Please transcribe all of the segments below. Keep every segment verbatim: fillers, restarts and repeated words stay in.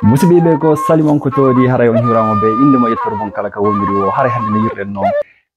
Musiɗɓe, ko salimon ko toodi, haray on hiwraama be innde mo yettor mon kala ka woniri wo. Haray hannde no yiruɗen non,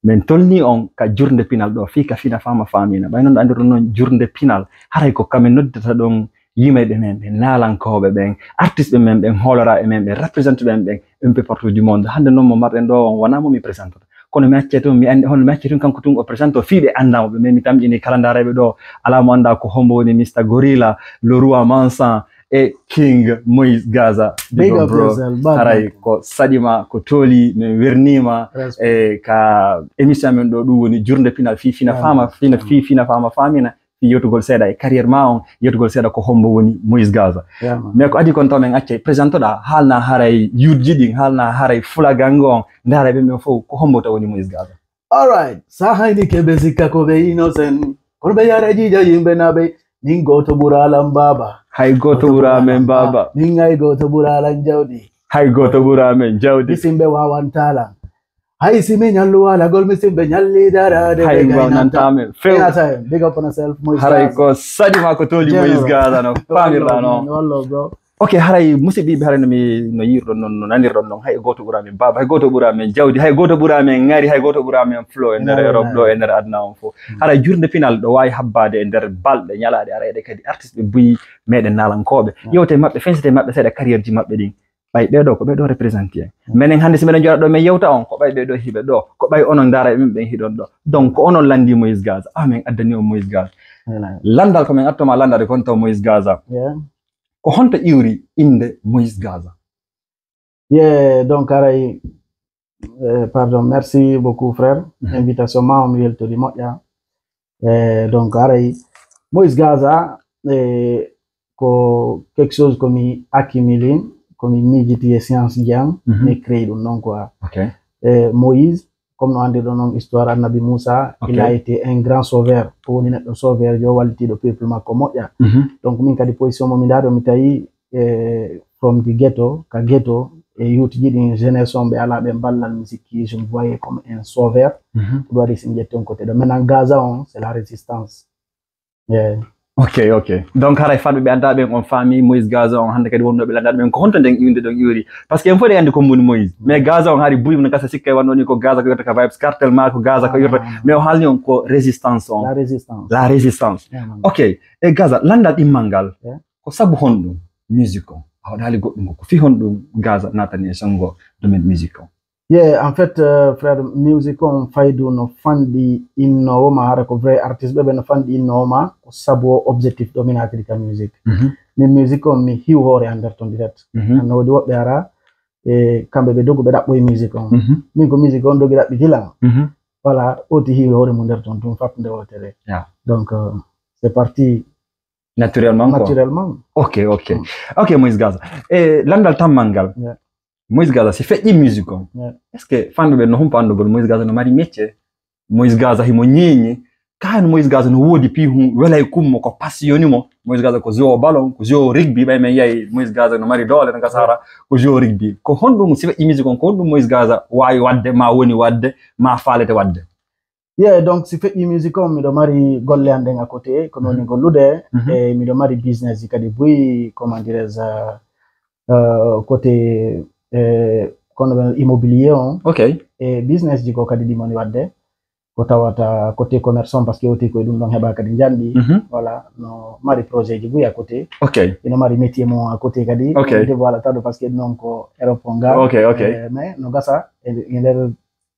men tolni on ka jurnde pinal ɗo, fii ka fina fama famina. Ɓay non ɗo anndirɗon non jurnde pinal, haray ko kamen noddata ɗon yimayɓe men ɓen, naalankooɓe ɓen, artiste ɓe men ɓen, hooloraaɓe men ɓen, représente ɓe men ɓen, un peu partout du monde. Hannde non mo marɗen ɗo on wonaa mo mi présentata. Kono mi accay tun, mi anndi, hono mi accay tun kanko tun o présente o fii ɓe anndaa mo ɓe, mais mi tamƴini kala ndaarayɓe ɗo, alaa mo anndaa ko hombo woni Mister Gorilla, le roi Mansan, e King Moise Gaza. Big up yourself, bad man. Haray ko saɗi ma, ko tooli, min werniima. Respect. E ka émission men ɗo, ɗum woni jurnde pinal fii fina fama, fina fii fina fama famina, fii yewtugol seeɗa e carrière ma on, yewtugol seeɗa ko hombo woni Moise Gaza. Yeah, man. Mais ko adi kon taw men accay, présentoɗa, haalna haray yurji ɗin, haalna haray fulagango on, ndaara ɓe men fow, ko hombo taw woni Moise Gaza. All right. Sa hayni ke be sikka ko be innocent. Kono be yara jija yimbe na be. Nin goto bura lan baba. Hay goto bura men baba. Nin ay goto bura lan jawdi. Hay goto bura men jawdi. Misimbe wawan talan. Hay si mi nyallu wala gol misimbe nyalli dara de. Hay be gainanta men. Few. Ina time. Big up on yourself, Moise Gaza. Haray ko saɗi ma ko tooli Moise Gaza no. Pamirɗa no. Wallo, bro. Ok, haray musiɗɓe, haray no mi, no yiirɗon non, no nanirɗon non, hay gooto ɓuraa men baaba, hay gooto ɓuraa men jawdi, hay gooto ɓuraa men ŋari, hay gooto ɓuraa men flow e nder Europe ɗo, e nder aduna on fof. Haray jurnde pinal ɗo waawi habbaade e nder balɗe, ñalaaɗe arayɗe kadi artiste ɓe buy meɗen naalankooɓe. Yewte maɓɓe, fensete maɓɓe seeɗa carrière ji maɓɓe ɗin. Ɓay ɓee ɗoo ko ɓee ɗoo représenté en. Menen hannde si meɗen jooɗa ɗo men yewta on, ko ɓay ɓee ɗoo hiɓe ɗoo, ko ɓay onon ndaara e men ɓen hiɗon ɗoo. Donc ko onon lanndii Moise Gaza, ah men addani on Moise Gaza. Lanndal ko men attoma lanndaade kon taw Moise Gaza. Ko honto iwri innde Moise Gaza? Yeah, donc haray, eh, pardon, merci beaucoup, frère. Invitation ma, on mi weltori moƴƴa. Eh, donc haray, Moise Gaza, eh, ko quelque chose ko mi accumulé, ko mi miijiti e science ji an, mi créé ɗum non quoi. Ok. Eh, Moïse, comme no anndirɗon non histoire Annabi Moussa, il a été un grand sauveur. Ko woni neɗɗo sauveur jo, wallitiiɗo peuple makko moƴƴa. Donc min kadi position mo mi ndaari, mi tawi, eh, from the ghetto, ka ghetto, e youth ji ɗin jeunesse on ɓe alaa ɓe ballal, mi sikki, je me voyais comme un sauveur. Ko ɗum waɗi si mi ƴetti on côté ɗo. Maintenant, Gaza on, c'est la résistance. Yeah. Ok, ok. Donc haray fanɓe ɓe anndaa ɓen on faami Moïse Gaza on hannde kadi wonnooɓe lanndaade ɓen ko honto nden iwde ɗon iwri. Parce que en fof eɗen anndi ko woni Moïse. Mais Gaza on hari buy no gasa sikkay wonno ni ko Gaza ko iwrata ka Vybz Kartel ma ko Gaza ko iwrata. Mais o haalni on ko résistance on. La résistance. La résistance. Yeah, man. Ok. E Gaza, lanndal ɗimmal ngal. Yeah. Ko sabu honɗum musique on? A waɗaali goɗɗum ko, ko fii honɗum Gaza naatani e sonngo domaine musique on? Yeah, en fait, euh, frère, musique on faydu no fanɗi innoowo ma, hara ko vrai artiste ɓe, ɓe no fanɗi innoowo ma, ko sabu o objectif ɗo mi naatiri ka musique. Min musique on mi hiw hoore an nder ton direct. An no woodi woɓɓe hara, e kamɓe ɓe dogu ɓe ɗaɓɓoy musique on. Min ko musique on dogi ɗaɓɓi gila. Voilà, oti hiwi hoore mum nder ton, ɗum fattude wootere. Yeah. Donc, euh, c'est parti. Naturellement, quoi. Naturellement. Ok, ok. Ok, Moïse Gaza. E lanndal tammal ngal. Yeah. Moïse Gaza, si feƴƴi musique on, est-ce que fanɓe ɓe no humpa anndugol Moïse Gaza no mari métier? Moïse Gaza himo ñeeñi. Kaan Moïse Gaza no woodi piihun welay kummo ko passionné mo. Moïse Gaza ko joueur ballon, ko joueur rugby. Ɓay men yayi Moïse Gaza no mari doole no gasa hara ko joueur rugby. Ko honɗum si feƴƴi musique on, ko honɗum Moïse Gaza waawi waɗde, ma woni waɗde, ma faalete waɗde? Yeah, donc si feƴƴi musique on, miɗo mari golle an ɗen à côté, ko non woni gollude, e miɗo mari business ji kadi buy, comment dirais-je, euh, côté, euh, kono ɓen immobilier on. Ok. E business ji ko kadi ɗi moni waɗde, ko tawata côté commerce on, parce que oti koye ɗum ɗon heɓa kadi njanɗi. Voilà, no mari projet ji buy à côté. Ok. Ino mari métier mo à côté kadi. Ok. Voilà, tawde parce que non ko Europe on ngal. Ok, ok. Eh, mais no gasa e, e nder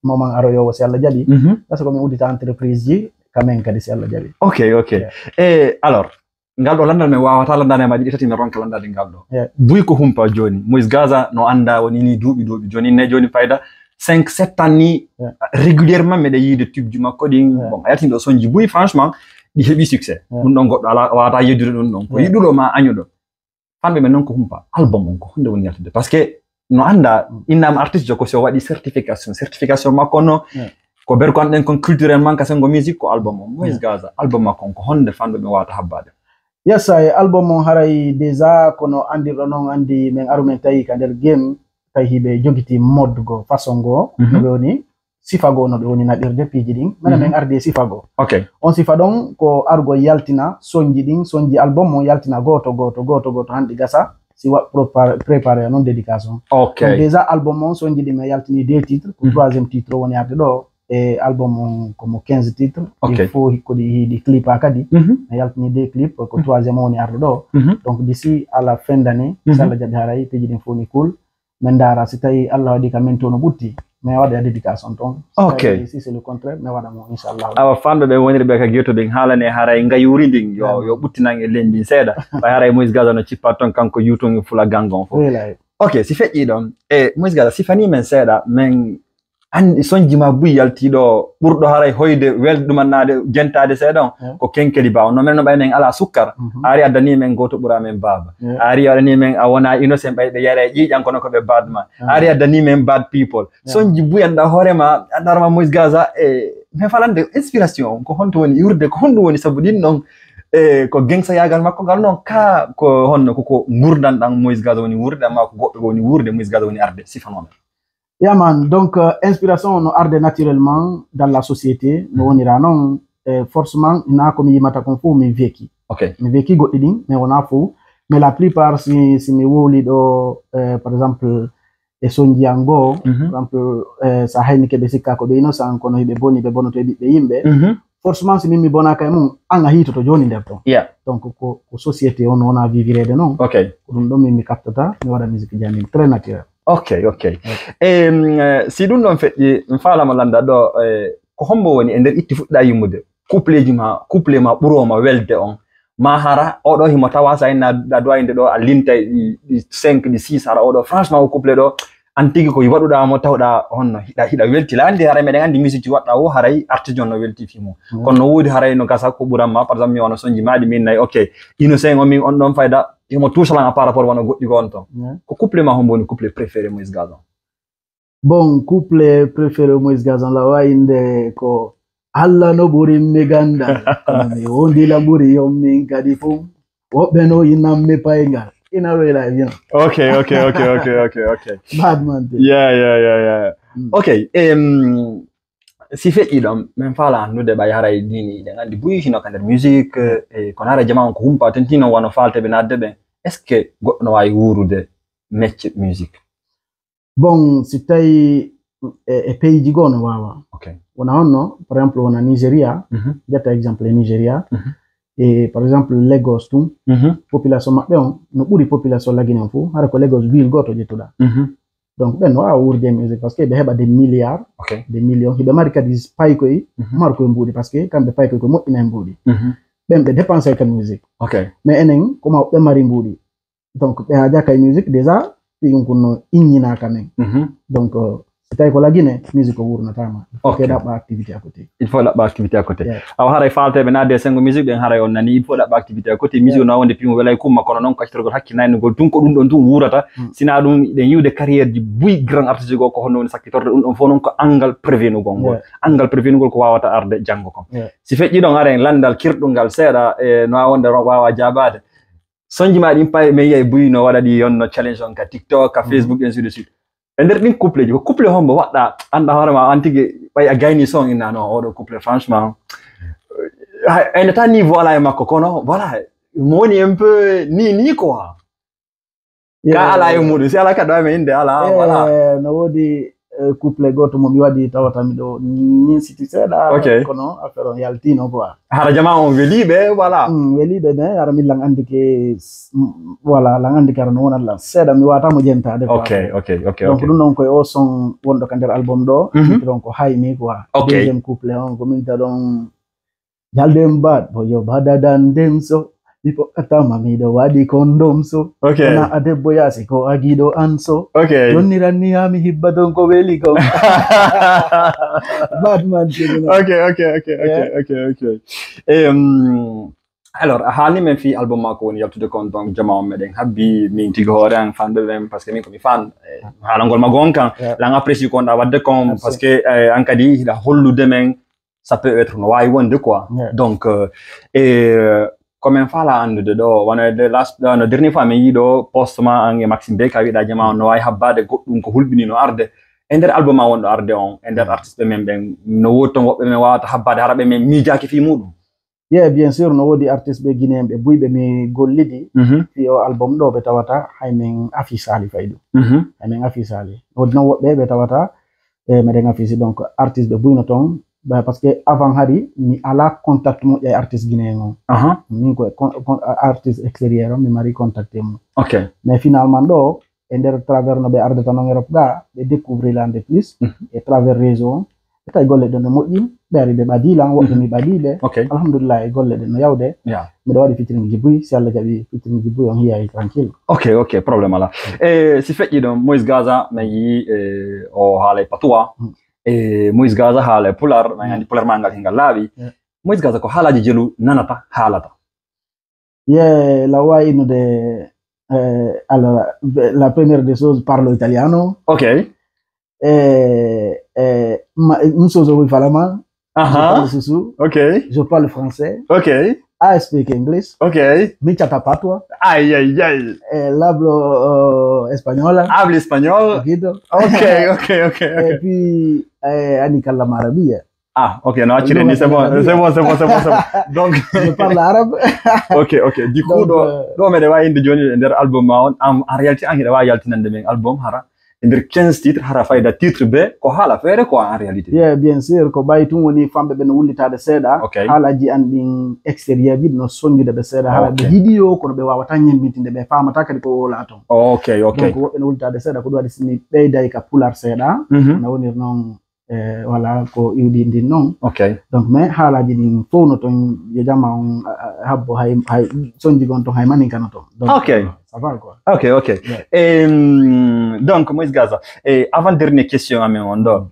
moment aroyowo si Allah jaɓi. Parce que mi uddita entreprise ji, quand même kadi si Allah jaɓi. Ok, ok. Yeah. E alors, ngal ɗo lanndal men wawata lanndaade ma ɗiɗi tati, men ronka lanndaade ngal ɗo. Yeah. Buy ko humpa jooni. Moïse Gaza no annda woni ni duuɓi duuɓi. Jooni ne jooni fayda cinq, sept ans ni, yeah, régulièrement meɗen yiide tube ji makko ɗin. Yeah. Bon, a yaltini ɗo sonji buy, franchement, ɗi heɓi succès. Yeah. Ɗum ɗon goɗɗo ala, wawata yeddude ɗum ɗon. Ko, yeah, yiɗuɗo ma añuɗo. Fanɓe men non ko humpa, album on ko honde woni yaltude? Parce que no annda, innama artiste jo ko si o waɗi certification. Certification makko no, ko ber ko anɗen kon culturellement ka sengo musique ko album on. Moïse Gaza, album makko on ko honde fanɓe men wawata habbaade? Yes, ay, album on haray déjà kono andirɗo non andi men aru men tawi ka nder game, tawi hiɓe jogiti mode go façon go, no ɓe woni sifa goo no ɓe woni naɓirde piiji ɗin. Minen min ardi e sifa goo. Ok. On sifa ɗon ko argol yaltina sonji ɗin, sonji album on yaltina gooto, gooto, gooto, gooto, hanɗi gasa. si wa préparé non dédication. Ok. Donc déjà album on sonji ɗi mi yaltini deux titres, ko troisième titre woni arde ɗo. E album on ko mo quinze titres. Ok. Il faut hikko ɗi hiɗi clip a kadi. Mi yaltini deux clip, ko troisième on woni arde ɗo. Donc d'ici à la fin d'année, si Allah jaɓi haray piiji ɗin fof ni cool. Min ndaara si tawi Allah waɗi ka min to no ɓutti. Mi waɗa dédication ton. Ok. Si c'est le contraire, mi waɗa mo, inchallah. Awa, fanɓe ɓen woniri ɓe ka geto ɓen haalane haray ngayuuri ndin yo, yo ɓuttinan e leydi ndin seeɗa. Ɓay haray Moïse Gaza no cippa ton kanko yuutungi fula gango on fof. Ok, si feƴƴi ɗon. E Moïse Gaza, si fani men seeɗa, men anndi sonji ma buy yaltiiɗo ɓurɗo haray hoyde welɗumannaade jentaade seeɗa on. Ko kenkeli ba on. No men no ɓay men alaa sukkar. A ari addani men gooto ɓura men baaba. A ari waɗani men a wona innocent ɓay ɓe yara e ƴiiƴan kono ko ɓe bad man. A ari addani men bad people. Sonji buy annda hoore ma, annda hoore ma Moïse Gaza e men falande inspiration on. Ko honto woni iwrude, ko honɗum woni sabu ɗin ɗon e ko gengsayaagal makko ngal non ka ko honno ko, ko ngurdan ɗan Moïse Gaza woni wuurde, amma ko goɗɗo woni wuurde, Moïse Gaza woni arde, sifanoo men. Yeah man, donc euh, inspiration no arde naturellement dans la société, no wonira non. Euh, forcément na ko mi yimata kon fof mi veki. Ok. Mi veki goɗɗi ɗin, mais wona fof. Mais la plupart si, si mi wowli ɗo euh, par exemple e sonji an goo, par exemple euh, sa haynike ɓe sikka ko ɓe innocent kono hiɓe boni, ɓe bonoto e ɓiɓɓe yimɓe. Forcément si min mi bonaka e mum, an a hiitoto joni nder ton. Yeah. Donc ko, ko société on wona vivireede non. Ok. Ko ɗum ɗon min mi kaftata, mi waɗa musique ji amin très naturel. Ok, ok. E si ɗum ɗon feƴƴi mi faalama landa ɗo e ko hombo woni e nder itti fuɗɗa yimmude coupleji ma, couple ma ɓuroma welde on, ma hara oɗo himo tawa sa inna da duwayde ɗo a lintay ɗi cinq ɗi six hara oɗo franchement o couple ɗo an tigi ko waɗuɗa mo tawɗa honno hiɗa hiɗa welti la andi haray meɗen andi musique waɗɗa o haray artiste on no welti fimo. Kono no woodi haray no gasa ko ɓuran ma par exemple mi wano sonji maɗi min nayi ok, innocent o min on ɗon fayda himo touche lan à par rapport wano goɗɗi goo on ton. Ko couple ma hombo woni couple préféré Moïse Gaza on? Bon, couple préféré Moïse Gaza on la wawi inde ko Allah no ɓuri mi gandal kono mi wondi la ɓuri yon min kadi fum woɓɓe no inan mi payngal ina roy live you know. Ok, ok, ok, ok, ok, ok. Bad man thing. Yeah, yeah, yeah, yeah. Ok. Um, si feƴƴi ɗon min faala anndude ɓay haray dini ɗen anndi buy hino ka nder musique e kono haray jama on ko humpa tentino wano faalteɓe naatde ɓen est ce que goɗɗo no waawi wuurude mecce musique? Bon si tawi e, e pays ji goo no waawa. Ok. Wona honno par exemple wona Nigeria. Jetta exemple e Nigeria. E par exemple Lagos tun population maɓɓe on no ɓuri population lagine on fof hara ko Lagos ville gooto ƴettuɗa. Donc ɓen no waawa wuurde e musique parce que ɓe heɓa des milliards. Ok. Des millions hiɓe mari kadi paykoy markoy mbuuɗi parce que kamɓe paykoy ko moƴƴina e mbuuɗi. Ɓen ɓe dépensay ka musique. Ok. Mais enen ko ma ɓe mari mbuuɗi donc ɓe haajaka e musique déjà ɗi ɗum kun no inñinaka men. Donc si tawi ko lagine musique o wurnatama il faut que ɗaɓɓa activité à côté. Il faut ɗaɓɓa activité à côté. Awa haray faalteɓe naatde e sengo musique ɓen haray on nani il faut ɗaɓɓa activité à côté musique no wonde pimu welay kumma kono noon ko accitorgol hakki naynugol tun ko ɗum ɗon tun wuurata. Sina ɗum ɗen yiwde carrière ji buy grand artiste goo ko honno woni sakkitorde ɗum ɗon fof noon ko angal prévenugol ngol. Angal prévenugol ko wawata arde janngo kon. Si feƴƴi ɗon haray landal kirɗungal seeɗa e no wonde wawa jaabaade. Sonji ma ɗin pay men yiyay buy no waɗa ɗi yonno challenge on ka TikTok ka Facebook ainsi de suite. E nder ɗin couple ji ko couple hombo waɗɗa anɗa hoore ma an tigi ɓay a gayni son inna non oɗo couple franchement hay aynata niveau ala e makko kono voilà mo woni un peu ni ni quoi. Ka ala e muɗum si ala ka ɗo men inde ala voilà. No woodi couple gooto mo mi waɗi tawata miɗo ninsiti seeɗa. Ok. Kono affaire on yaltino quoi. Hara jama on weliɓe voilà. Weliɓe mais hara min lan andike voilà lan andike hara no wonat lan seeɗa mi wata mo jentade quoi. Ok, ok, ok. Donc ɗum ɗon koye o son wonɗo ka nder album ɗo titre on ko haymi quoi. Ok. Deuxième couple on ko min ta ɗon Jalden bad boyo badadan demso mi pokkatama miɗo waɗi kondom so. Ok. Kona a debbo yasi ko agiɗo an so. Ok. Jonni ranni ha mi hibba don ko weli kon. Bad man tigi non. Ok, ok, ok, ok, ok, ok. Um, alors a haalni men fii album ma ko woni yaltude kon donc jama on meɗen habbi min tigi hoore an fanɓe ɓen parce que min komi fan haalangol ma gon kan lan apprécie kon ɗa wadde kon parce que an kadi hiɗa hollude men ça peut être no wawi wonde quoi. Donc e komin faala andude ɗo wano de last no dernier fois min yiiɗo poste ma an e Maxime Bey ka wiɗa jama on no wawi habbade goɗɗum ko hulɓini no arde e nder album ma wonɗo arde on e nder artiste ɓe men ɓen no woodi ton woɓɓe men wawata habbade hara ɓe men miijaki fii muɗum. Yeah, bien sûr, no woodi artiste ɓe Guinéen ɓe buy ɓe mi gollidi. Mhm. Fii o album ɗo ɓe tawata hay men affichaali fay ɗum. Mhm. Hay men affichaali. Woodi non woɓɓe ɓe tawata, eh, meɗen affiche. Donc, artiste ɓe buy no ton. Ba, parce que avant hari, mi ala contact moƴƴa e artiste guinéen on. Aha. Min ko, ko, ko artiste extérieur on, mi mari contact e mum. Ok. Mais finalement ɗo, e nder travers no ɓe ardata non Europe ga, ɓe découvrir lan de plus, Mhm. e travers réseau on. E tawi golle ɗen no moƴƴi, ɓe ari ɓe ɓadii lan, woɓɓe Mhm. mi ɓadii ɓe. Ok. Alhamdulillah, e golle ɗen no yawde. Yeah. Miɗo waɗi featuring ji buy, si Allah jaɓi featuring ji buy on hiya e tranquille. Ok, ok, problème ala. E, si feƴƴi ɗon, Moïse Gaza, mi yii, e, o haalay patois. Mm. E, Moïse Gaza haalay pular, mi Mm. anndi pular maa ngal hingal laaɓi. Yeah. Moïse Gaza ko haalaaji jelu nanata, haalata. Yeah, la voix innude, eh, allora, be-, la première des choses, parlo italiano. Ok. Eh, eh, ma, un soso voi falama. Aha. Je parle soso. Ok. Je parle français. Ok. I speak English. Ok. Mi chata patwa. Ay, ay, ay. Eh, hablo, oh, española. Hablo español. Poquito. Ok, ok, ok, ok. Et puis, eh, ani kallama arabia. Ah, ok, no accire ni, c'est bon, c'est bon, c'est bon, c'est bon, c'est bon. Donc, Je parle arabe. Ok, ok. Du coup, Donc, ɗo, euh, ɗo meɗen waawi innde jooni e nder album ma on, en, en réalité, an hiɗa waawi yaltinande men album hara, e nder quinze titres, hara fayda titre be, ko haala feere quoi en réalité. Yeah, bien sûr, ko ɓay tun woni famɓe ɓen wullitaade seeɗa, Ok. haalaaji an ɗin extérieur ji no sonnjude ɓe seeɗa, hara ɓe Ok. hiɗi yo, kono ɓe waawata ñemmbintinde, ɓe faamata kadi ko wowlaa ton. Ok, ok. Donc, woɓɓe no wullitaade seeɗa, ko ɗum waɗi si mi ɓeyday ka pular seeɗa, Mhm. no wonir noon, eh, wala ko iwdi ndin non. Ok. Donc, mais haalaaji ɗin fow no ton, yo jama on, a, a, habbo hay, hay sonji gon ton, hay manin kano ton. Donc, Ok. Ça va quoi. Ok, ok. Yeah. Em, donc, Moïse Gaza, e avant-dernière question amen on ɗo.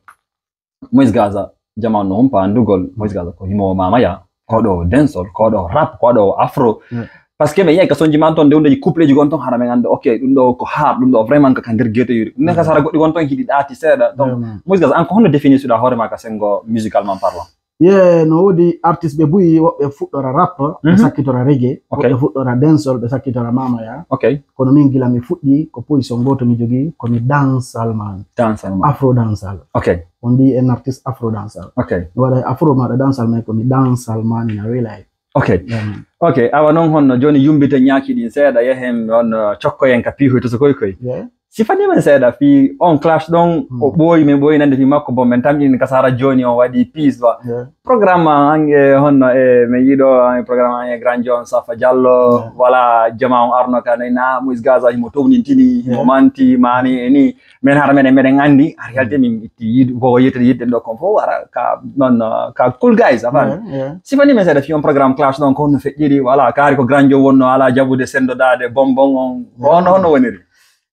Moïse Gaza, jama on no humpa anndugol, Moïse Gaza ko himo Mama Ya, ko ɗo dancehall, ko ɗo rap, ko ɗo afro. Yeah. Parce que mi yi'ay ka sonji man ton, nde wonde couple ji gon ton, hara men annda, ok, ɗum ɗo ko hard, ɗum ɗo vraiment ka, ka nder ghetto yuri. Mais ka sara goɗɗi gon ton, hiɗi ɗaati seeɗa. Donc, Vraiment. Moïse Gaza, an ko honno définir suɗa hoore ma ka sengo musicalement parlant? Yeah, no woodi artiste ɓe buy, woɓɓe fuɗɗora rap, ɓe Mhm. sakkitora reggae, Ok. woɓɓe fuɗɗora dancehall, ɓe sakkitora Mama Ya. Ok. Kono min gila mi fuɗɗi, ko position gooto mi jogii, ko mi dancehall man. Dancehall man. Afro dancehall. Ok. On dit un artiste afro dancehall. Ok. Mi waɗa afro maɗa dancehall, mais ko mi dancehall man in a real life. Ok. Yeah, man. Ok, awa non honno jooni yumbiten ñaaki ɗin seeɗa, yehen on, uh, cokkoyen ka piihoy to so koy koy. Yeah. Si fani men seeɗa fii on clash ɗon, Hmm. o ɓooyi, men ɓooyi nande fii makko, bon, men tamƴini ka sara jooni on waɗi peace, wa. Yeah. Programme an, an, e honno, e, men yiɗo, an, programme an, e Grand John Safa Diallo, Yeah. wala jama on arno ka, na, na, Moïse Gaza, himo townintini, himo Yeah. manti, mani, e ni. Men hara meɗen, meɗen anndi, en réalité, Mm. min itti yiɗ-, ko yettude yiɗde ɗo kon fof wara ka, non, uh, ka cool guys, a faami? Yeah, yeah. Si fani men seeɗa fii on programme clash ɗon, ko honno feƴƴiri, wala, kaari ko Grand John wonno, ala jaɓude senndodaade bonbon on, ko Yeah. honno, honno woniri?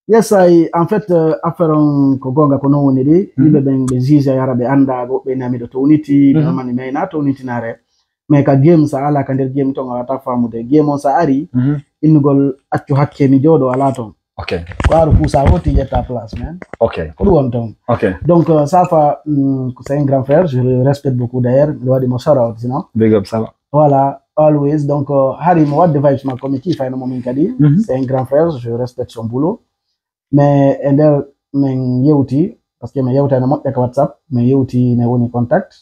Yes, I, en fait, euh, affaire on ko goonga ko non woniri, Mm. yimɓe ɓen ɓe juge a yara ɓe annda, woɓɓe ina miɗo towniti, Mm. ɗon mani mi ayna townitinaare. Mais ka game sa ala ka nder game ton a wata faamude. Game on sa ari, Mm. innugol accu hakke mi jooɗo ala ton. Ok. Ko aru kuusa woti ƴetta place, man. Ok. Ko ɗum woni ton. Ok. Donc, euh, Safa, hum, c'est un grand frère, je le respecte beaucoup d'ailleurs. Miɗo waɗi mo shout out, sinon. Big up, Safa. Voilà, always. Donc, euh, hari mo wadde vibes makko, mi kiifayno mo min kadi. Mhm. C'est un grand frère, je respecte son boulot. Mais e nder min yewti, parce que min yewtayno moƴƴa ka WhatsApp, min yewti, min woni contact.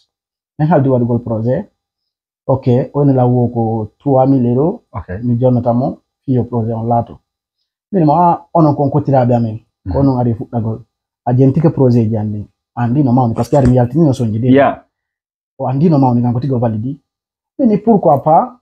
Min haldi waɗugol projet. Ok, o inni lan wo ko trois mille euros, Ok. mi jonnata mo, fii yo projet on laato. Min mo, "Ah, onon kon kottiraaɓe amen, ko Mhm. onon ari fuɗɗagol. A jentike projet ji an ɗin. An ɗin no mawni, parce que ari mi yaltini no sonji ɗin." Yeah. O anndi no mawni, kanko tigi o validi. Min ni, "Pourquoi pas,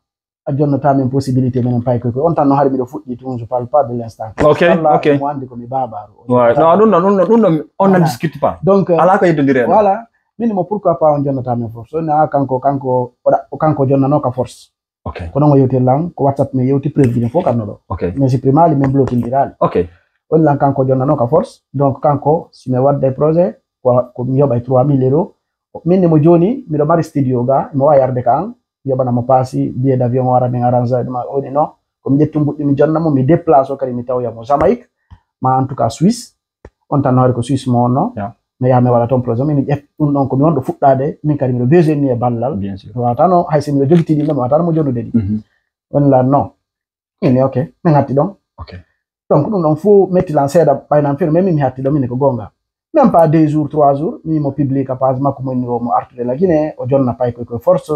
a jonnata min possibilité, minen pay koy koy." On tan no hari miɗo fuɗɗi tun, je parle pas de l'instant. Ok, Inshallah, ok. Mo anndi ko mi baabaaru. Ouais, non, ɗum ɗon, ɗum ɗon, ɗum ɗon, on ne Voilà. discute pas. Donc, euh, Alaa ko yeddondiree ɗon. Voilà. Min mo, "Pourquoi pas on jonnata min force?" O ni, "Ah, kanko, kanko, o ɗa-, o kanko jonnanooka force." Ok. Ko non o yewtir lan, ko WhatsApp min yewti, preuve ji ɗin fof kanno ɗo. Ok. Mais si primaali min blokindiraali. Ok. O ni lan kanko jonnanooka force. Donc kanko, si mi wadde projet, ko, ko mi yoɓay trois mille euros. Min ni mo jooni, miɗo mari studio ga, mi waawi yarde ka an, mi yoɓana mo paasi, billet d'avion o ara min arrange ɗum, o ni non. Ko mi ƴettu mbuɗɗi mi jonna mo, mi déplace o kadi mi tawoya mo Jamaïque, ma en tout cas Suisse. On tan no hari ko Suisse mo wonno. Yeah. Mi yaha mi waɗa toon projet, min mi ƴef ɗum ɗon ko mi wonɗo fuɗɗaade, min kadi miɗo besoin ni e ballal. Bien sûr. Mi waawata no, hay si miɗo jogiti ɗin ɗon, mi waawata no mo jonnude ɗi. Mhm. On lan non. Min ni, ok, min hatti ɗon. Ok. Donc ɗum ɗon fof metti lan seeɗa, ɓay nan fino, mais min mi hatti ɗon, min ni ko goonga. Même pas deux jours, trois jours, mi mo publie ka page makko mo inni o mo artude la Guinée, o jonna pay koy koy force.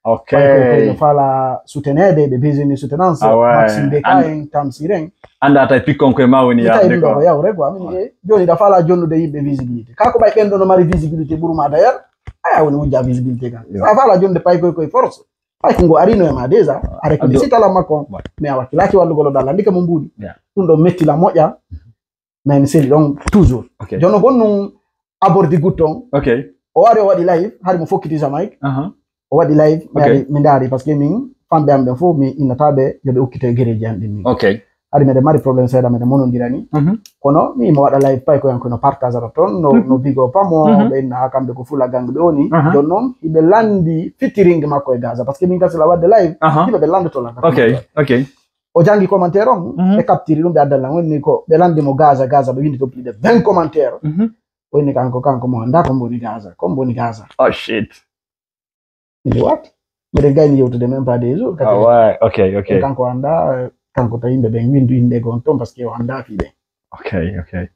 Ok. Ɓay koy, koy no faala souteneede, ɓe besoin soutenance, ah ouais. Maxime Beka en, Tamsir en. Annda tawi pikkon koye ma woni yaafude ɗum ɗo ko yawre quoi. Min, eh, jooni ɗa faala jonnude yimɓe visibilité. Kaa ko ɓay ɓen ɗo no mari visibilité ɓuru ma d'ailleurs, aya woni wujja visibilité kan. Yo. Sa faala jonnude pay koy koye force. Pay ko ngo arino e ma déjà, a reconnaît talent makko on. Ouais. Mais a wakkilaaki wallugol o ɗa lanndike mo mbuuɗi. Yeah. Ɗum ɗo metti la moƴƴa. Mais mi seli ɗon toujours. Ok. Jono gon nun abordi gutton. Ok. O wari o waɗi live, hari mo fokkiti Jamaïque. Aha. O waɗi live, mi Ok. Ari, mi ndaari, parce que min, famɓe am ɓen fof, mi innata ɓe, yo ɓe okkito e gereeji an ɗin min. Ok. Hari meɗen mari problème seeɗa, meɗen monondira ni. Mhm. Kono, mi mo waɗa live, pay ko yan kono partage aɗa toon, no, Mhm. no bigo pamo, Mhm. ɓe inna haa kamɓe ko fula gang ɓe woni. Aha. Jooni noon, hiɓe lanndi featuring makko e Gaza, parce que min kasi la waɗde live, Aha. hiɓe ɓe lanndoto la. Ok, ok. O janngi commentaire on, Mhm. ɓe captiri ɗum, ɓe addani lan. Wonni ko ɓe lanndi mo Gaza, Gaza, ɓe winndi to plus de vingt commentaires. Mhm. Wonni kanko, kanko mo annda ko mboni Gaza, ko mboni Gaza. Oh, shit. Mbiɗi what? Mbiɗen gayni yewtude même pas deux jours. Ah, ouais, ok, ok. E kanko annda, kanko tawi yimɓe ɓen winndu innde gon toon, parce que o annda fii ɓen. Ok, ok.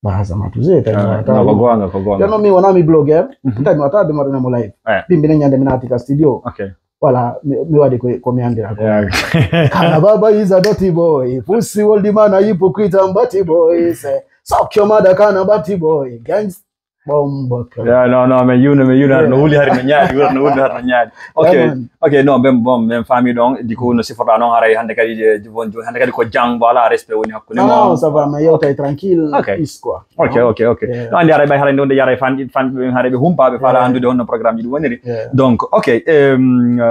Ba Hasamatu Zee, tawi Ah, wata no, ko goonga, ko goonga. Jooni noon mi wonaa mi blogueur, Mhm. tawi mi wata de mo ɗon mo live. Eh. Ɗin mbiɗen ñande mi naati ka studio. Ok. Voilà, mi, mi waɗi ko, ko mi anndira ko. Yeah. Kana Baba is a dirty boy. Pussy all the man a hypocrite and batty boy. Say, suck your mother, Kana batty boy. Gangs, bombo. Yeah, no, no, mi yuuna, mi yuuna, no wuli hari no ñaali, wuli no wuli hari no ñaali. Ok, Yeah, man. Ok, no, ben, bon, ben famille donc, du coup, no siforɗa noon, haray hannde kadi, eh, bon, hannde kadi ko jang, voilà, respect woni hakkunde Non, mon. non, ça va, mais yewtay tranquille, Ok. Is quoi. Ok, ok, ok. Yeah. No anndi haray ɓay haray nde wonde yaray fan, fan, haray ɓe humpaaɓe faala Yeah. anndude honno programme ji ɗum woniri. Yeah. Donc, ok, euh,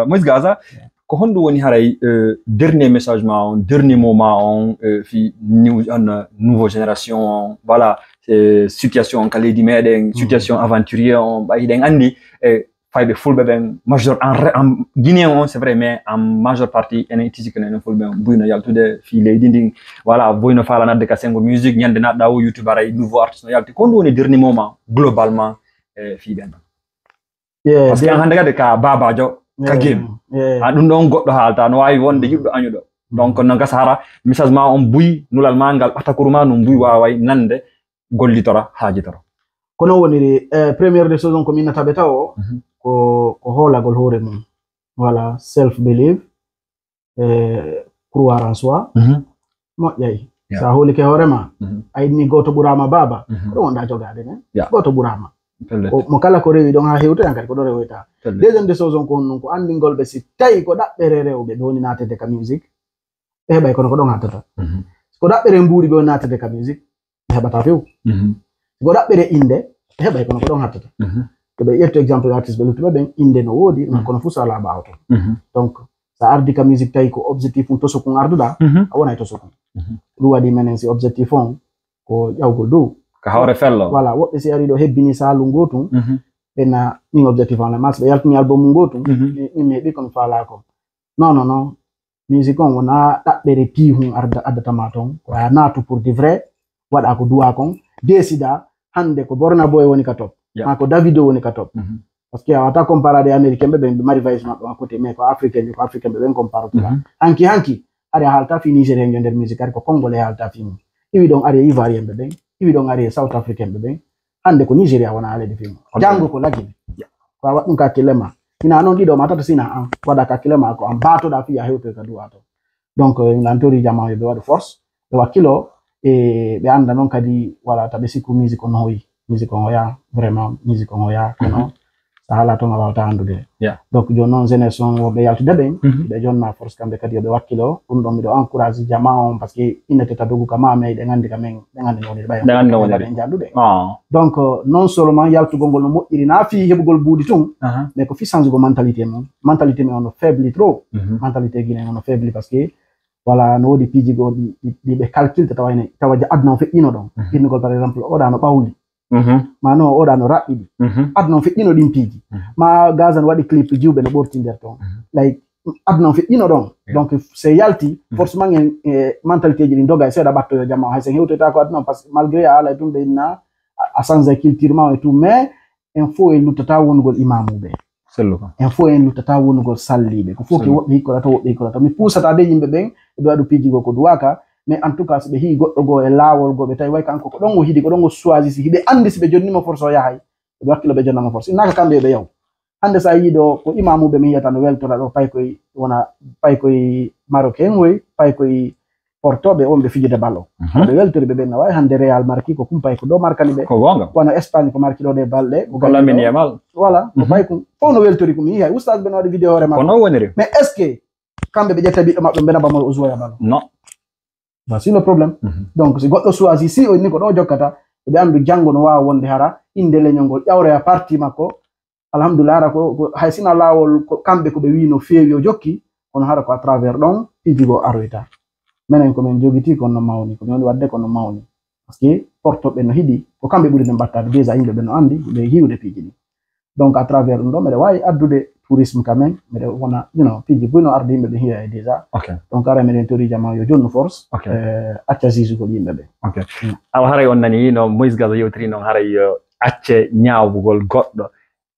Moïse Gaza, Yeah. ko honɗum woni haray, euh, dernier message ma on, dernier mot ma on, euh, fi new, on, euh, nouveau génération on, voilà, euh, situation on ka leydi meɗen, Mm. situation aventurier on, ɓay hiɗen anndi, eh, fayɓe fulɓe ɓen, major-, en re-, en Guinéen on, c'est vrai, mais en majeure partie, enen tigi ko enen fulɓe on, buy no yaltude fii leydi ndin. Voilà, buy no faala naatde ka senngo musique, ñande naatɗa o YouTube, aray nouveau artiste no yalti. Ko honɗum woni dernier mot ma, globalement, eh, fii ɓen ɗon? Yeah, Parce que yeah. an hannde kadi ka baabaajo, ka Yeah, game. yeah. A ɗum ɗon goɗɗo haalta, no waawi wonde yiɗɗo añuɗo. Donc, no gasa hara, message ma on buy, nulal ma ngal, ɓatakuru ma no buy waaway nande, gollitora, haajitoro. Ko non woniri, eh, première des choses on ko minnata ɓe tawo, Mhm. ko, ko hoolagol hoore mum. Voilà, self belief, eh, croire en soi. Mhm. Moƴƴay. Yeah. Sa hoolike hoore ma, Mhm. a inni gooto ɓuraama baaba, Mhm. ko ɗum wonɗa jogaade nen. Yeah. Gooto ɓuraama. Pellet. Ko, mo kala ko rewi ɗon haa hewtoyan kadi ko ɗo rewoyta. Pellet. Deuxième des choses on ko honɗum, ko anndingol ɓe si tawi ko ɗaɓɓere rewɓe ɓe woni naatede ka musique, ɓe heɓay kono ko ɗon hattata. Mhm. Ko ɗaɓɓere mbuuɗi ɓe woni naatede ka musique, ɓe heɓata few. Mhm. Ko ɗaɓɓere innde, ɓe heɓay kono ko ɗon hattata. Mhm. Ko ɓe ƴettu exemple artiste ɓe luttuɓe ɓen, innde no woodi, Mhm. kono fuu so alaa ɓaawo ton. Mhm. Donc, sa ardi ka musique tawi ko objectif mum toso kun arduɗa, Mhm. a wonay toso kun. Mhm. Ɗum waɗi menen si objectif on ko ƴawgol dow. Ka hawre fello. Voilà, woɓɓe si ari ɗo hebbini saalu ngootu, Mhm. ɓe na min objectif on le mas, ɓe yaltini album mum ngootu, Mhm. min, min mi heɓi ko mi faalaa ko. Non, non, non. Musique on wonaa ɗaɓɓere pii hun arda, addata ma ton. Ko a naatu pour de vrai, waɗa ko duwaa kon, décida, hannde ko Burna Boy woni ka top, Yeah. maa ko Davido woni ka top. Mhm. Parce que a wata comparade e Américain ɓe, ɓe mari vice maɓɓe à côté, mais ko Africain ɓe, ko Africain ɓe ɓen comparotira. Mhm. Hanki, hanki, ari a haalta fii Nigérien jo nder musique, ari ko Congolais haalta fii mum. Iwi ɗon ari e Ivoirien ɓe ɓen, iwi ɗon ari e South Africain ɓe ɓen. Hannde ko Nigeria wona haalede fii mum. Ok. Janngo ko lagine. Yeah. Ko a waɗ ɗum ka hakkille ma. Ina non ɗiɗo ma tata sina an. Waɗa ka hakkille ma ko an baatoɗa fii a hewtoy ka du'a to. Donc, eh, mi lantori jama yo ɓe waɗu force. Ɓe wakkilo, e ɓe annda non kadi wala ta ɓe sikku musique on hoyi. Musique on hoya, vraiment, musique on hoya. Kono Mhm. sa haala ton a wawata anndude. Yeah. Donc, jooni non, jeunesse on, woɓɓe yaltude ɓen, Mhm. ɓe jonna force kamɓe kadi yo ɓe wakkilo. Ɗum ɗon miɗo encourage jama on, parce que innete ta dogu ka ma, mais ɗen anndi ka men, ɗen anndi no woniri ɓay. Ɗen anndi no woniri. Ɗen janndude. Ah. Donc, euh, non seulement yaltugol ngol no moƴƴiri, na fii heɓugol buuɗi tun, Aha. mais ko fii changugol mentalité mum. Mentalité mum on no faible trop. Mhm. Mentalité Guinée on no faible parce que, voilà, no woodi piiji goo ɗi, ɗi, ɗi ɓe calculte tawa ene, tawa ja-, aduna on feƴƴino ɗon. Mhm. Innugol, par exemple, oɗa no ɓawli. Mhm. Ma no, oɗa no raɓɓiɗi. Mhm. Aduna on feƴƴino ɗin piiji. Mhm. Ma Gaza no waɗi clip jiwɓe no ɓorti nder ton. Mhm. Like, aduna on feƴƴino ɗon. Yeah. Donc, se yalti, Mhm. forcément en, eh, mentalité ji ɗin doga e seeɗa ɓattoyo jama. Hay sen hewtoyta ko aduna on, parce que malgré a haalay tun ɓe inna, a, a change culture ma et tout, mais en fof en luttata wonugol imamuɓe. Selluka. En fof en luttata wonugol salliɓe. Ko fof ke Selluka. Woɓɓe hikkorata, woɓɓe hikkorata. Mi puusata de yimɓe ɓen, ɓe waɗu piiji goo ko duwaka, mais en tout cas, si ɓe hii goɗɗo goo e laawol goo, ɓe tawi way kanko ko ɗon o hidi, ko ɗon o choisi, si hiɓe anndi si ɓe jonni mo force o yahay, ɓe wakkilo ɓe jonna mo force. Innaka kamɓe yo ɓe yaw. Hannde so a yii ɗoo, ko imaamuɓe mi yiyata no weltora ɗoo, paykoy wona, paykoy Marocain woy, paykoy Porto ɓe on ɓe fijude ballon. Mhm. Ɓe weltori ɓe ɓen, na waawi hannde Real marki ko kum payko ɗoo markani ɓe. Ko goonga. Kono Espagne ko marki ɗoo ɗe balɗe, ko Ko Lamine ɗoo. Yamal. Voilà, ko Mhm. payko. Fof no weltori ko mi yii hay ustaas ɓe no waɗi vidéo hoore Ko makko. non woniri. Mais est-ce que kamɓe ɓe ƴetta ɓiɗɗo maɓɓe ɓe naba mo o jouoya ballon? Non. Voici le problème. Mhm. Donc, si goɗɗo choisi, si o inni ko ɗo jokkata, ɓe anndu janngo no waawa wonde hara innde leñol ngol ƴawroya parti makko. Alhamdulillah, hara ko, ko, hay sina laawol ko kamɓe ko ɓe wii no feewi o jokki, kono hara ko à travers ɗon piiji goo aroyta. Menen ko men jogiti kono no mawni, ko men woni waɗde kono no mawni. Parce que portoɓe no hiɗi, ko kamɓe ɓuri men ɓattaade déjà, yimɓe ɓe no anndi, ɓe hiwde piiji ɗi. Donc, à travers ɗum ɗo, mbeɗa waawi addude tourisme quand même, mbeɗa wona, you know, piiji buy no arde yimɓe ɓe hiya e déjà. Ok. Donc, ara meɗen tori jama yo jonnu force, Ok. eh, acca zizugol yimɓe ɓe. Ok. Mm. Awa haray on nani no Moïse Gaza yewtiri non haray yo acce ñaawugol goɗɗo.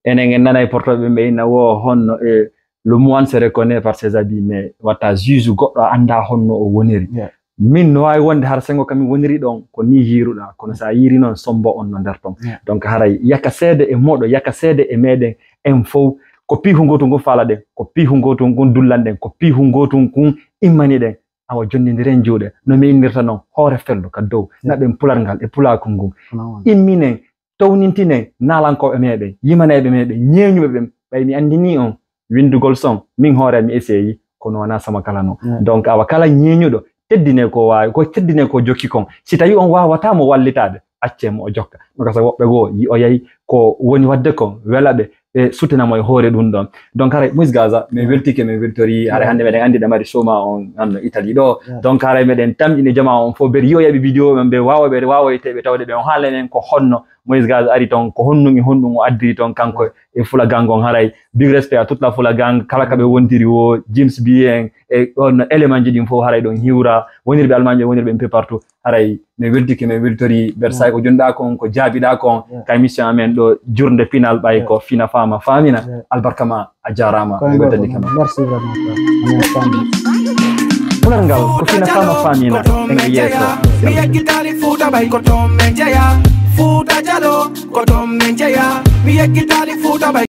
Enen en nanay portoɓe ɓe ɓe inna wo honno e le moine se reconnaît par ses habits, mais wata juge goɗɗo a annda honno o woniri. Yeah. Min no waawi wonde har sengo kamin woniri ɗon ko ni yiiruɗaa, kono so a yiiri noon sombo on no nder ton. Yeah. Donc haray yaka seede e moɗo, yaka seede e meɗen en fow, ko piihu ngootu ngun faalaɗen, ko piihu ngootu ngun dullanɗen, ko piihu ngootu ngun immaniɗen. Awa jonnindiren juuɗe, no mi innirta noon, hoore fello ka dow, Yeah. naɓen pularngal e pulaaku ngun. Kono on. Imminen, townintinen naalankooɓe meɗen, yimanayɓe meɗen, ñeeñuɓe ɓen, ɓay mi anndinii on, winndugol son, min hoore mi eseyi, kono wonaa sama kala non. Mm. Donc, awa kala ñeeñuɗo, teddinee ko waawi, ko teddinee ko jokki kon. Si tawii on waawataa mo wallitaade, accee mo o jokka. No ka sa woɓɓe goo, yi'oyay ko woni waɗde kon, wela ɓe, ɓe suttina mo e hoore ɗum ɗon. Donc, haray, Moïse Gaza, min weltike, min weltori, haray hannde meɗen anndi ɗa mari soma on, anno Italie ɗo. Yeah. Donc, haray meɗen tamƴini jamaa on fof, ɓe yi'oya ɓe vidéo ɓen, ɓe waawa, ɓe waawoyte, ɓe tawde ɓe on haala men ko honno Moïse Gaza ari ton, ko honɗum e honɗum o addiri ton kanko e Fula Gang on. Haray big respect à toute la Fula Gang, kala ka ɓe wontiri wo, James B en, e on élément ji ɗin fof haray ɗon hiwra, wonirɓe Allemagne, wonirɓe un peu partout. Haray min weltike, min weltori Bersay ko jonɗaa kon, ko jaabiɗaa kon, Yeah. ka émission amen ɗo, jurnde pinal ɓay Yeah. ko Fina Faama Faamina. Yeah. Albarka ma, a jaaraama, Koye mi weltanii goto. Merci vraiment, frère. Amin, famille. Pularngal ko Fina Faama Faamina, en e yeeso. Mi yeggitaali Fuuta ɓay ko toon men jeyaa. Fuuta Jaloo ko toon men jeyaa. Mi yeggitaali Fuuta ɓay.